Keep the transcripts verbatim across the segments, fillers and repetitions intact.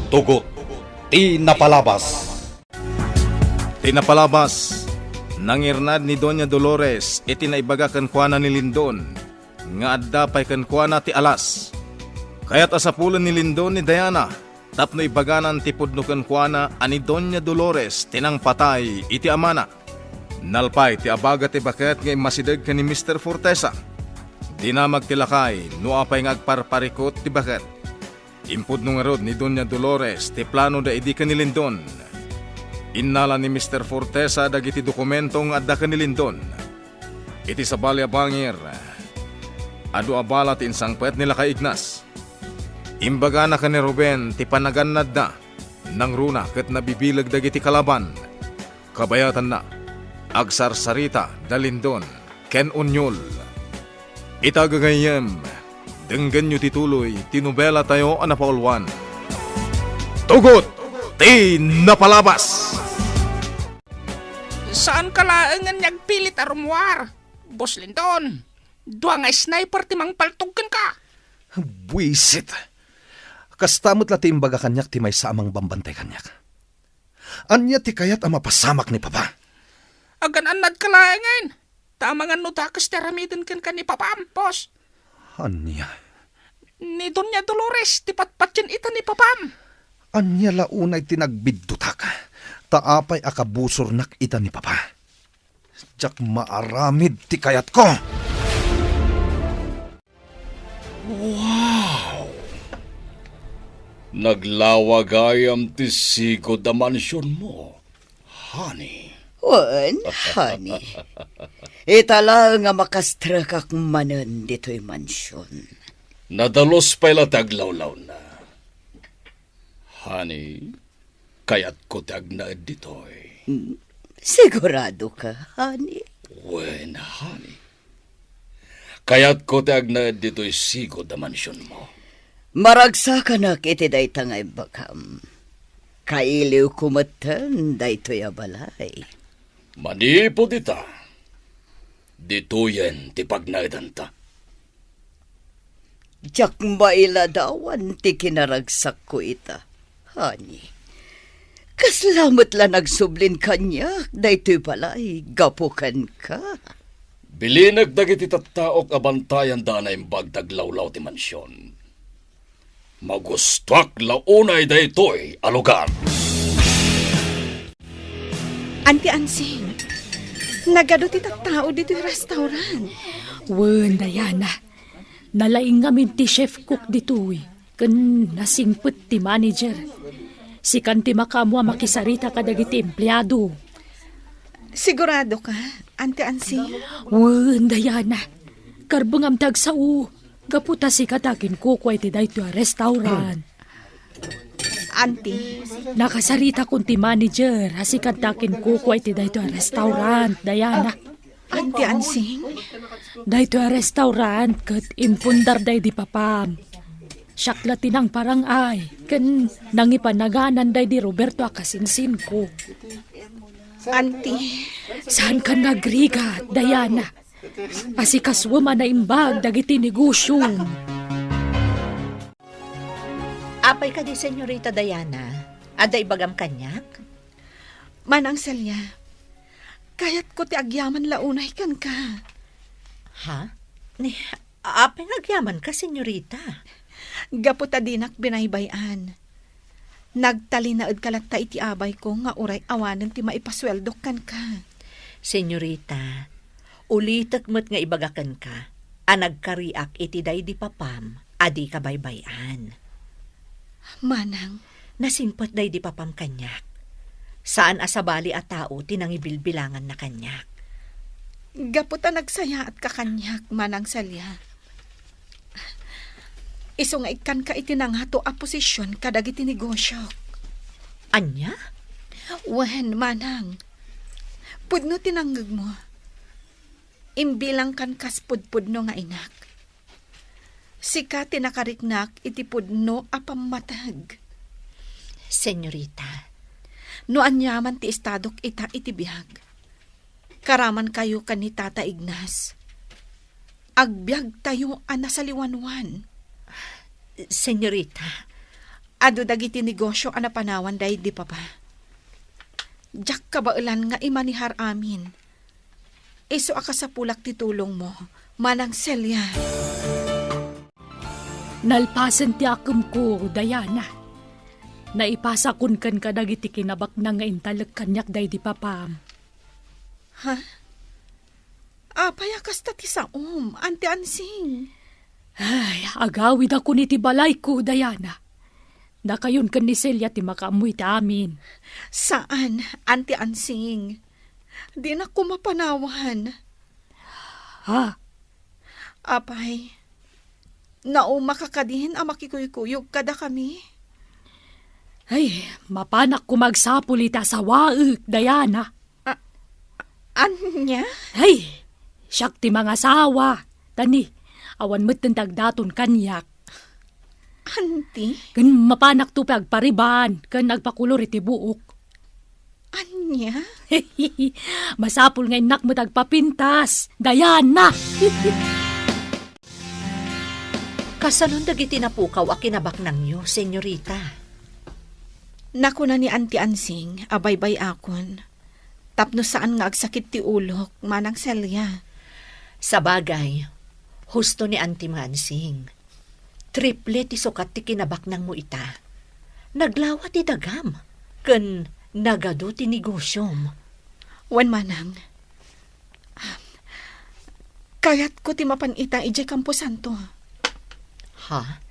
Tugot ti napalabas. Ti napalabas, nangirnad ni Doña Dolores iti naibaga kenkuana ni Lindon nga adda pay kenkuana ti alas. Kayat a sapulen ni Lindon ni Diana tapno ibaganan ti pudno kenkuana a ni Doña Dolores ti nangpatay iti amana. Nalpay ti abaga ti baket nga immasideg ken ni Mister Fortesa. Dinamag ti lakay no apay nga agparparikut ti baket. Impudno ngarud ni Doña Dolores ti planoda idi ken ni Lindon. Innala ni Mister Fortesa dagiti dokumento nga adda ken ni Lindon. Iti sabali a bangir, adu a bala ti insangpet ni Lakay Ignas. Imbagana ken ni Ruben ti panagannadda, nangruna ket nabibileg dagiti kalaban. Kabayatanna, agsarsarita da Lindon ken Onyol. Ita gagayyem, denggenyo ti tuloy ti nobelatayo a napauluan. Tugot ti napalabas! Saanka laengen nga agpilit a rummuar, Boss Lindon. Dua nga sniper ti mangpaltog kenka. Buisit. Kasta met la ti imbaga kaniak ti maysa a mangbambantay kaniak. Ania ti kayat a mapasamak ni Papa? Agan-annadka laengen. Ta amangan no dakes ti aramiden kenka ni Papam, boss. Ania? Ni Doña Dolores ti patpatien ita ni Papam. Ania la unay ti nagbiddutak? Ta apay a kabusornak ita ni Papa? Diak maaramid ti kayatko. Wow! Naglawa gayam ti sigud a mansionmo, honey. Wen, honey. Ita laeng a makastrekak manen ditoy mansion. Nadalus pay la ti aglawlawna. Honey, kayatko ti agnaed ditoy. Hmm? Sigurado ka, honey? Wen, honey. Kayatko ti agnaed ditoy sigud a mansionmo. Maragsakanak iti dayta nga imbagam. Kailiwko metten daytoy a balay. Manipud ita, ditoyen ti pagnaedanta. Diak mailadawan ti kinaragsakko ita, honey. Kasla met la nagsublin kaniak daytoy balay gapu kenka. Bilinek dagiti tattaok a bantayanda a naimbag ti aglawlaw ti mansion. Magustuak la unay daytoy a lugar. Auntie Ansing, nagadu ti tattao ditoy restaurant. Wen, Diana. Nalaing ngamin ti chef cook ditoy, ken nasingpet ti manager. Sikan ti makaammo a makisarita kadagiti empleado. Sigurado ka, Auntie Ansing? Wen, Diana. Karbengam ti agsao. Gapu ta sika ti akinkukua iti daytoy a restaurant. Auntie. Nakasaritakon ti manager a sika ti akinkukua iti daytoy a restaurant, Diana. Auntie Ansing? Daytoy a restaurant ket impundar daydi papam. Siak la ti nangparang-ay ken nangipanaganan daydi Roberto a kasinsinko. Auntie. Saankan nga agrigat, Diana. Asikasuem a naimbag dagiti negosiom. Apay kadi, Senyorita Diana? Adda ibagam kaniak? Manang Celia, kayatko ti agyaman la unay kenka. Ha? Ni, apay nga agyamanka, Senyorita? Gapu ta dinak binaybay-an. Nagtalinaedka latta iti abayko nga uray awanen ti maipasueldok kenka. Senyorita, ulitek met nga ibaga kenka a nagkariak iti daydi papam a dika baybay-an. Manang. Nasingpet daydi papam kaniak. Saan a sabali a tao ti nangibilbilanganna kaniak. Gapu ta nagsayaatka kaniak, Manang Celia. Isu nga ikkanka iti nangato a posisyon kadagiti negosiok. Ania? Wen, manang. Pudno ti nangngegmo. Imbilangkan kas pudpudno nga inak. Sika ti nakariknak iti pudno a pammateg. Senyorita. No aniaman ti estadok ita iti biag, karamankayo ken ni Tata Ignas. Agbiagtayo a nasaliwanwan. Senyorita, Adu dagiti negosio a napanawan daydi papa. Diak kabaelan nga imanehar amin. Isu a kasapulak ti tulongmo, Manang Celia. Nalpasen ti akemko, Diana. Naipasakon kenka dagiti kinabaknang nga intalek kaniak daydi papam. Ha? Apay a kasta ti saom, Auntie Ansing? Ay, agawidakon iti balayko, Diana. Dakayon ken ni Celia ti makaammo iti amin. Saan, Auntie Ansing. Dinak koma panawan. Ha? Apay, naumaka kadin a makikuykuyog kadakami? Ay, mapanak koma agsapul iti asawaek, Diana. A-, ania? Ay, siak ti mangasawa. Tani, awan metten ti agdaton kaniak. Auntie? Ken mapanakto pay agpariban ken agpakolor iti buok. Ania? Masapul nga innak met agpapintas, Diana! Kasanon dagiti napukaw a kinabaknangyo, senyorita? Nakuna ni Auntie Ansing a baybay-akon tapno saan nga agsakit ti ulok, Manang Celia. Sabagay, husto ni Auntie Mansing. Triple ti sukat ti kinabaknangmo ita. Naglawa ti dagam, ken nagadu ti negosyom. Wen, Manang, kayatko ti mapan ita idiay kamposanto. Ha?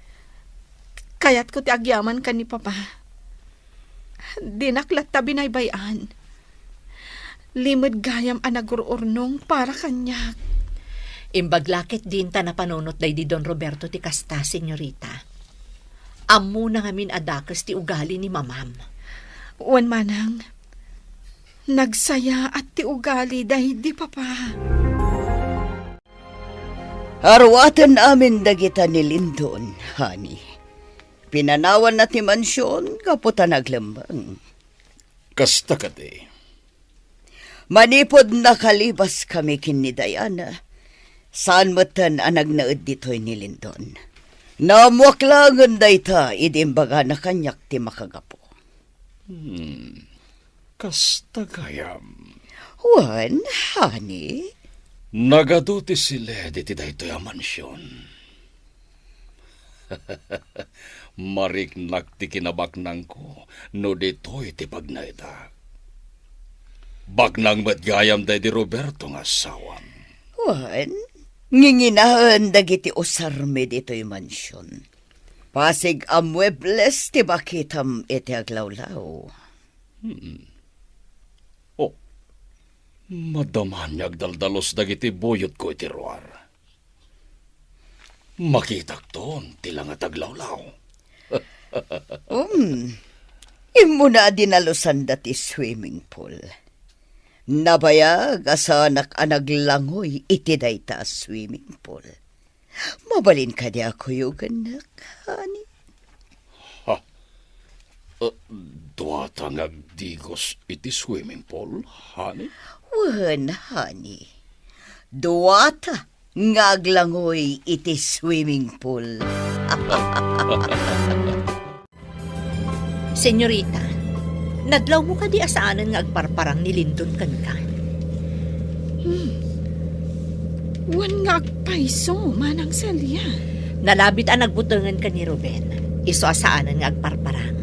Kayatko ti agyaman ken ni Papa. Dinak latta binaybay-an. Limed gayam a nagur-urnong para kaniak. Imbag la ket dinta napanunot daydi Don Roberto ti kasta, senyorita. Ammona ngamin a dakes ti ugali ni Mamam. Wen, Manang, nagsayaat ti ugali daydi Papa. Aruaten amin dagita ni Lindon, honey. Pinanawanna ti mansion gapu ta naglemmeng. Kasta kadi. Manipud nakalibaskami ken ni Diana, saan metten a nagnaed ditoy ni Lindon. Naammoak laengen dayta idi imbagana kaniak ti makagapu. Hmm. Kasta gayam. Wen, honey? Nagadu ti siled iti daytoy a mansion. Mariknak ti kinabaknangko no ditoy ti pagnaedak. Baknang met gayam daydi Roberto nga asawam. Wen, nginginaen dagiti usarmi ditoy mansion. Pasig a muebles ti makitam iti aglawlaw. Hmm. Oh, madama nga agdaldalus dagiti buyotko iti ruar. Makitakton ti langat aglawlaw. Um, immuna a dinalusanda ti swimming pool. Nabayag a saanak a naglangoy iti dayta a swimming pool. Mabalin kadi a kuyogennak, honey? Ha? Eh, duata nga agdigos iti swimming pool, honey? Wen, honey. Duata nga aglangoy iti swimming pool. Senyorita, nadlawmo kadi a saanen nga agparparang ni Lindon kenka? Hmm. Wen nga agpayso, Manang Celia. Nalabit a nagbutengen ken ni Ruben. Isu a saanen nga agparparang.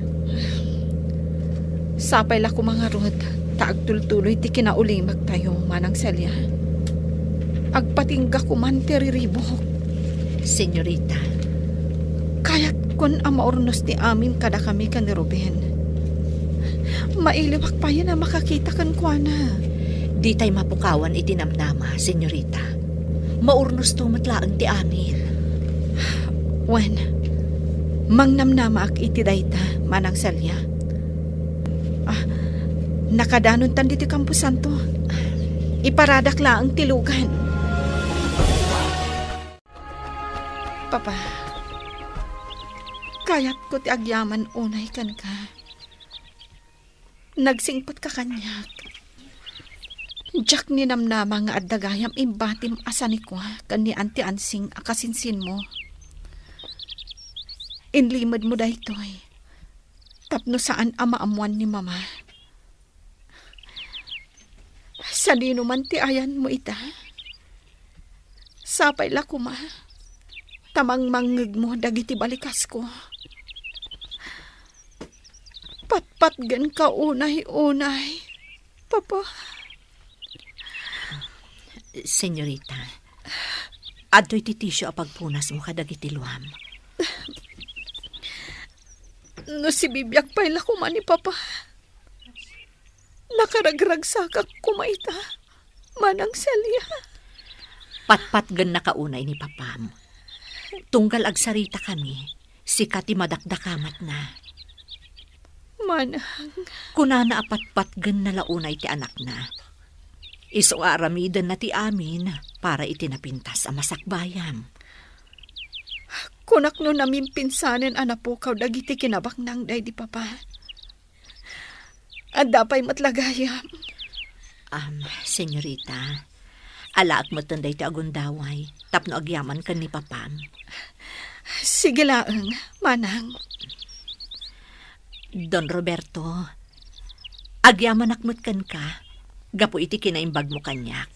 Sapay la koma ngarud ta agtultuloy ti kinaulimagtayo, Manang Celia. Agpatingga koman ti riribuk. Senyorita. Kayatkon a maurnos ti amin kadakami ken ni Ruben. Mailiwak payen a makakita kenkuana. Ditay mapukawan iti namnama, senyorita. Maurnosto met laeng ti amin. Wen, mangnamnamaak iti dayta, Manang Celia. Ah, nakadanontan ditoy kamposanto. Iparadak laeng ti lugan. Papa, kayatko ti agyaman unay kenka. Nagsingpetka kaniak. Diak ninamnama nga adda gayam imbatim a sanikua ken ni Auntie Ansing a kasinsinmo. Inlimedmo daytoy. tapno saan a maammuan ni Mama. Sadino man ti ayanmo ita? Sapay la koma ta mangmangngegmo dagiti balikasko. Patpatgenka unay-unay, Papa. Senyorita, adtoy ti tisio a pagpunasmo kadagiti luam. No sibibiag pay la koma ni Papa, nakaragragsakak koma ita, Manang Celia. Patpatgennaka unay ni Papam. Tunggal agsaritakami, sika ti madakdakamatna. Manang. Kunana a patpatgenna la unay ti anakna. Isu nga aramidenna ti amin para iti napintas a masakbayam. Kunak no namimpinsanen a napukaw dagiti kinabaknang daydi Papa. Adda pay met la gayam. Am, senyorita, alaek metten daytoy a gundaway tapno agyaman ken ni Papam. Sige laeng, Manang. Don Roberto, agyamanak met kenka gapu iti kinaimbagmo kaniak.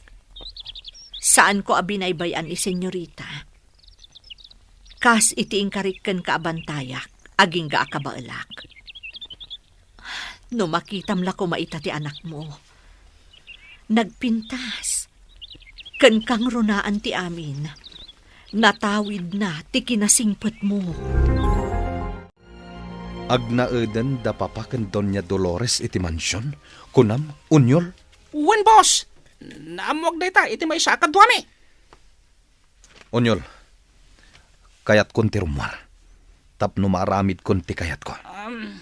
Saanko a binaybay-an ni senyorita. Kas iti inkarik kenka a bantayak, agingga a kabaelak. No makitam la koma ita ti anakmo, nagpintas, ken kangrunaan ti amin, natawidna ti kinasingpetmo. Agnaeden da Papa ken Doña Dolores iti mansion, kunam, Onyol? Wen, boss. Naammuak dayta iti maysa a kaduami. Onyol, kayatkon ti rummuar tapno maaramidkon ti kayatko. Um,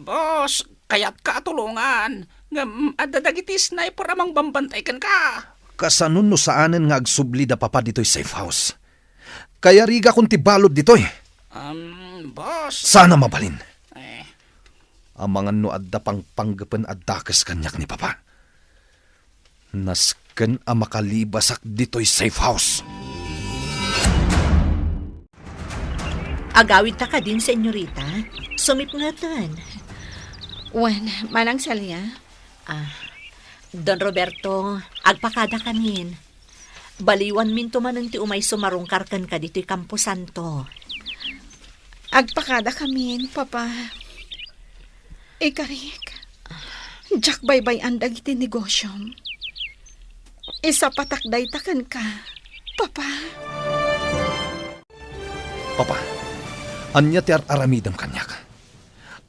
boss, kayatka a tulongan. Ngem adda dagiti sniper a mangbambantay kenka. Kasano no saanen nga agsubli da Papa ditoy safe house? Kayarigakon ti balud ditoy. Um, boss. Saan a mabalin. Eh. Amangan no adda pangpanggepen a dakes kaniak ni Papa. Nasken a makalibasak ditoy safe house. Agawidta kadin, senyorita? Sumipngeten. Wen, Manang Celia? Ah, Don Roberto, agpakadakamin. Baliwanminto manen ti umay sumarungkar kenka ditoy kamposanto. Agpakadakamin, Papa. Ikarik, diak baybay-an dagiti negosyom. Isapatak dayta kenka, Papa. Papa, ania ti ar-aramidem kaniak?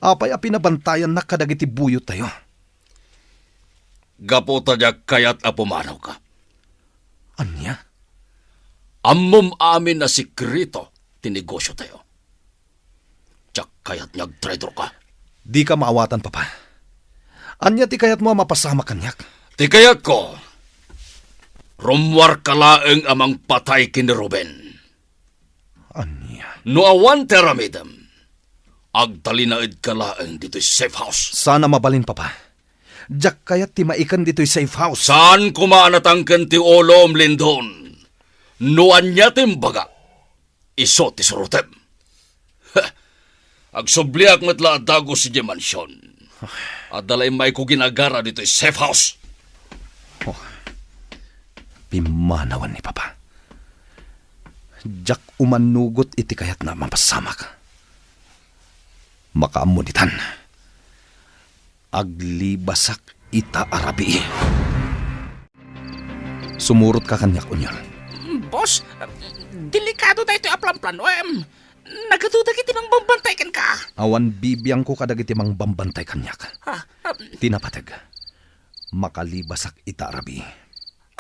Apay a pinabantayannak kadagiti buyottayo? Gapu ta diak kayat a pumanawka. Ania? Ammom amin a sekreto ti negosyotayo. Diak kayat nga agtraidorka. Dika maawatan, Papa. Ania ti kayatmo a mapasamak kaniak? Ti kayatko, rummuarka laeng a mangpatay ken ni Ruben. Ania? No awan ti aramidem, agtalinaedka laeng ditoy safe house. Saan a mabalin, Papa. Diak kayat ti maiken ditoy safe house. Saan koma a natangken ti ulom, Lindon. No ania ti imbagak, isu ti surotem. Heh, agsubliak met la a dagus idiay mansion. Adda la immayko ginagara ditoy safe house. Oh, pimmanawen ni Papa. Diak umanugot iti kayatna a mapasamak. Makaammo ditan. Aglibasak ita a rabii. Sumurotka kaniak, Onyol. Boss, delikado daytoy a planplanoem. Nagaduda dagiti mangbambantay kenka. Awan bibiangko kadagiti mangbambantay kaniak. Ah, ah. Ti napateg, makalibasak ita a rabii.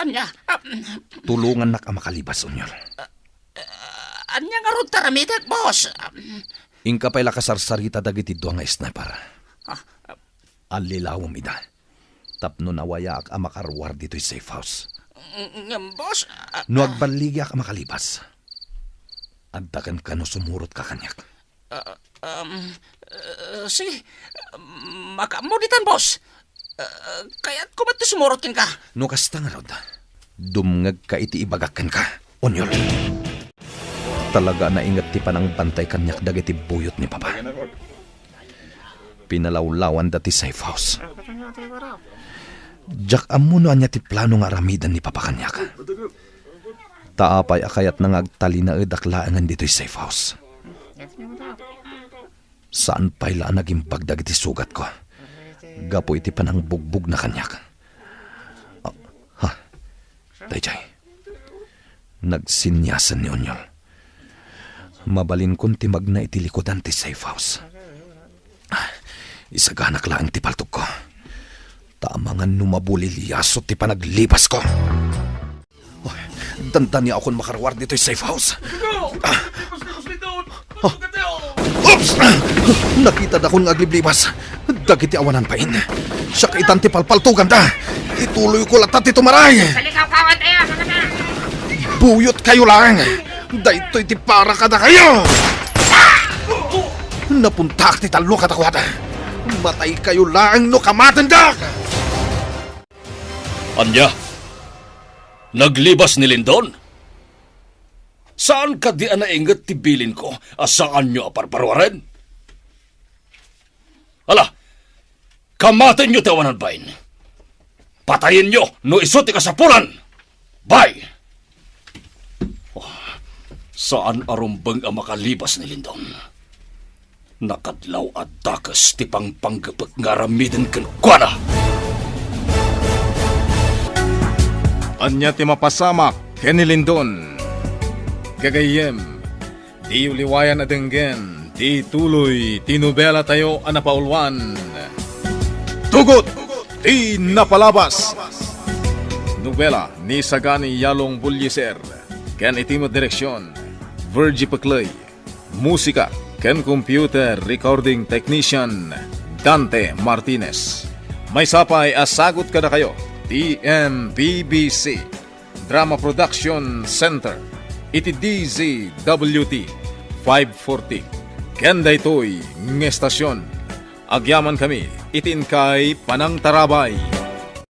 Ania? Ah, tulongannak a makalibas, Onyol. Ah, ania ngarud ti aramidek, boss? Ah, inka pay la kasarsarita dagiti dua nga sniper. Ah, ah. Allilawem ida. Tapno nawayaak a makaruar ditoy safe house. Ng-, ngem, boss, ah, no agballigiak a makalibas, adda kenka no sumurotka kaniak. Ah, um, ah, sige. Makaammo ditan, boss. Ah, kayatko met ti sumurot kenka. No kasta ngarud, dumngegka iti ibagak kenka, Onyol. Talaga a nainget ti panangbantay kaniak dagiti buyot ni Papa. Pinalawlawanda ti safe house. Diak ammo no ania ti plano nga aramiden ni Papa kaniak. Ta apay a kayatna nga agtalinaedak laengen ditoy safe house? Saan pay la a nagimbag dagiti sugatko gapu iti panangbugbogna kaniak. Ah, ha, daydiay. Nagseniasen ni Onyol. Mabalinkon ti magna iti likudan ti safe house. Ah, isaganak laeng ti paltogko. Ta amangan no mabuliliaso ti panaglibasko. Oh, dandaniakon makaruar ditoy safe house. Ah. Oh. Oops! Nakitada kon nga agliblibas dagiti awanan bain. Siak itan ti palpaltoganda. Ituloyko latta ti tumaray. Salikawkawan tayo, mga na! Buyot kayo lang. Daytoy ti para kadakayo. Napuntak ti tallo kadakuada. Matay kayo lang no kamatendak. Ania? Naglibas ni Lindon? Saan kadi a nainget ti bilinko a saanyo a parparuaren? Ala, kamatenyo ti awanan bain. Patayenyo no isu ti kasapulan. Bay! Oh, saan a rumbeng a makalibas ni Lindon. Nakadlaw a dakes ti pangpanggepek nga aramiden kenkuana. Ania ti mapasamak ken ni Lindon? Gagayyem, diyo liwayan a denggen ti tuloy ti nobela tayo a napauluan, Tugot ti Napalabas. Nobela ni Sagani Yalong Bullieser ken iti met direksion, Virgie Pecley. Musika ken computer recording technician, Dante Martinez. Maysa pay a sagut kadakayo ti M P B C Drama Production Center iti D Z W T five forty. Ken daytoy nga estasion, agyamankami iti inkay panangtarabay.